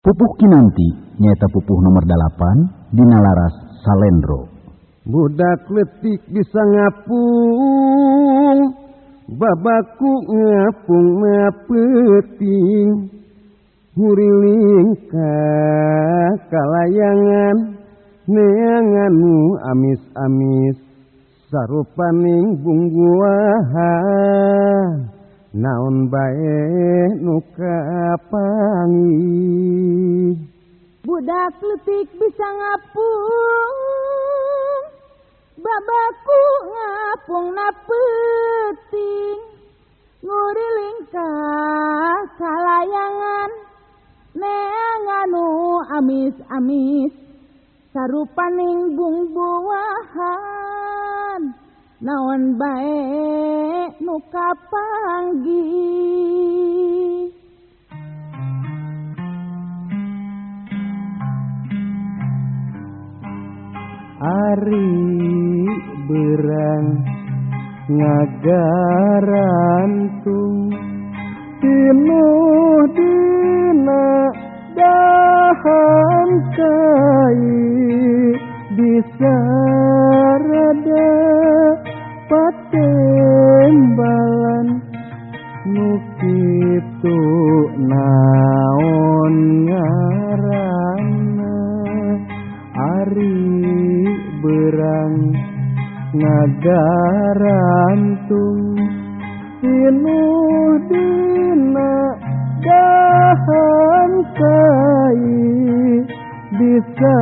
Pupuh Kinanti nyaeta pupuh nomor 8 dina laras Salendro. Budak letik bisa ngapung, babaku ngapung mapeuting, huriling ka kalayangan, neanganmu amis-amis, sarupaning bungguahan, naon bae nu kapanggih. Budak letik bisa ngapung, babaku ngapung na peuting, nguriling ka kalayangan, neanganu amis-amis, sarupaning bungbuahan, naon bae nu kapanggih. Ari berang ngagarantung tinuh dina dahan kai bisa rada patembalan nu kitu naon ngaranna. Ari berang ngagarantung tinuh dina dahan kai bisa